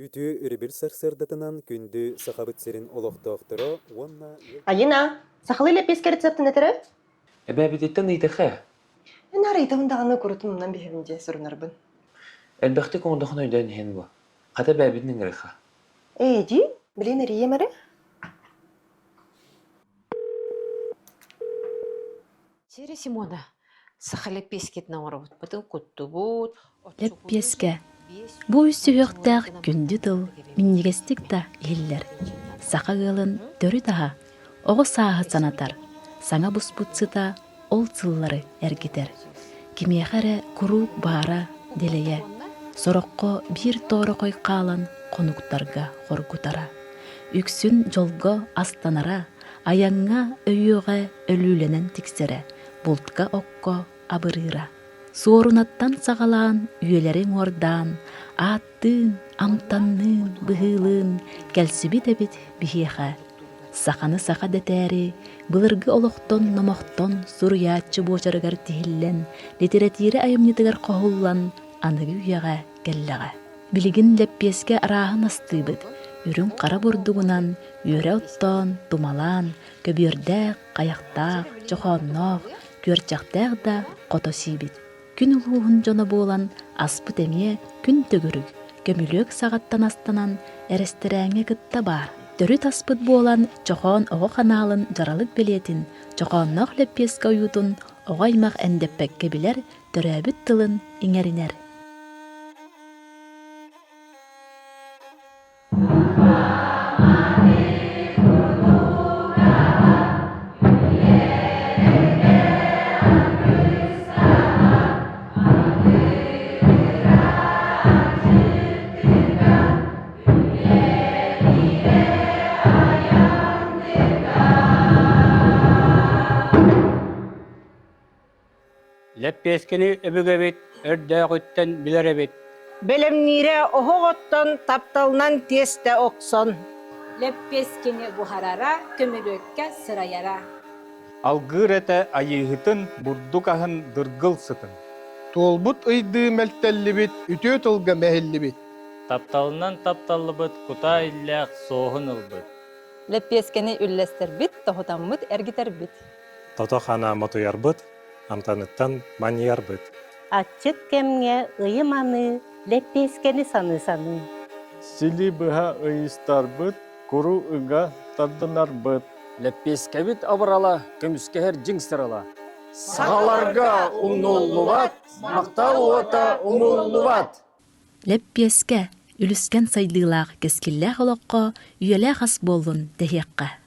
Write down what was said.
Үтүө өрөбүл сарсыардатынан күндү Сахабыт сирин олохтоохторо уонна Айына, сахалыы лэппиэскэ рецептин этэрэ? Эбээбититтэн ыйытыха. Эн наар ыйытабын даҕаны курутун умнан биһэбин дии сурунарбын. Элбэхтик оҥордоххуна өйдөөн иһэн буо. Хата эбээбитин ыҥырыха. Ээ дии, билигин эрийиэм эрэ. Сири Симона, саха лэппиэскэтин оҥоробутпутун куттубут, Лэппиэскэ бу үс сүһүөхтээх күндү тыл минньигэстик да иһиллэр. Саха ыалын төрүт аһа оҕо сааһы санатар, саҥа буспут сыта ол сыллары эргитэр. Кимиэхэ эрэ куруук баара дэлэйэ, сороххо биир тоорохой хаалан хонуктарга хоргутара. Үксүн дьолго астанара, айаҥҥа өйүөҕэ өлүүлэнэн тиксэрэ, бултка-окко абырыыра. Суорунаттан саҕалаан үйэлэри уҥуордаан, ааттыын, амтанныын, быһыылыын кэлсибит эбит биһиэхэ. Саханы саха дэтээри, былыргы олохтон номохтон суруйааччы буочарыгар тиһиллэн, литэрэтиирэ айымньытыгар хоһуллан аныгы үйэҕэ кэллэҕэ. Билигин лэппиэскэ арааһын астыыбыт, үрүҥ-хара бурдугунан үөрэ оттоон, тумалаан, көбүөрдээх, хайахтаах, чохоонноох, күөрчэхтээх да хото сиибит. Күн улууһун дьоно буолан аспыт эмиэ күн төгүрүк, көмүлүөк саҕаттан астанан эрэстэрээҥҥэ кытта баар. Төрүт аспыт буолан Чохоон оҕо ханаалын дьаралык бэлиэтин, чохоонноох лэппиэскэ ойуутун оҕо аймах эндэппэккэ билэр, төрөөбүт тылын иҥэринэр. Лэппиэскэни өбүгэбит өрдөөҕүттэн билэр эбит. Бэлэмниирэ оһох оттон тапталынан тиэстэ охсон. Лэппиэскэни буһарара, көмүлүөккэ сырайара. Алгыыр этэ айыыһытын, бурдук аһын дыргыл сытын. Туолбут ыйдыы мэлтэллибит, үтүө тылга мэһиллибит. Тапталынан тапталлыбыт кутаа иллээх суоһун ылбыт. Лэппиэскэни үллэстэрбит, тоһутаммыт, эргитэрбит. Тото-хана мотуйарбыт, амтаныттан манньыйарбыт. Аччык кэмҥэ ыйы-маныы, лэппиэскэни саныы-саныы. Сили быһа ыйыстарбыт, куру ыга тардынарбыт. Лэппиэскэбит абырала, көмүскэһэр дьиҥ сырала. Сахаларга умнуллубат, махтал уота умуллубат. Лэппиэскэ, үлүскэн сайдыылаах, кэскиллээх олоххо үйэлээх ас буоллун дэһиэххэ.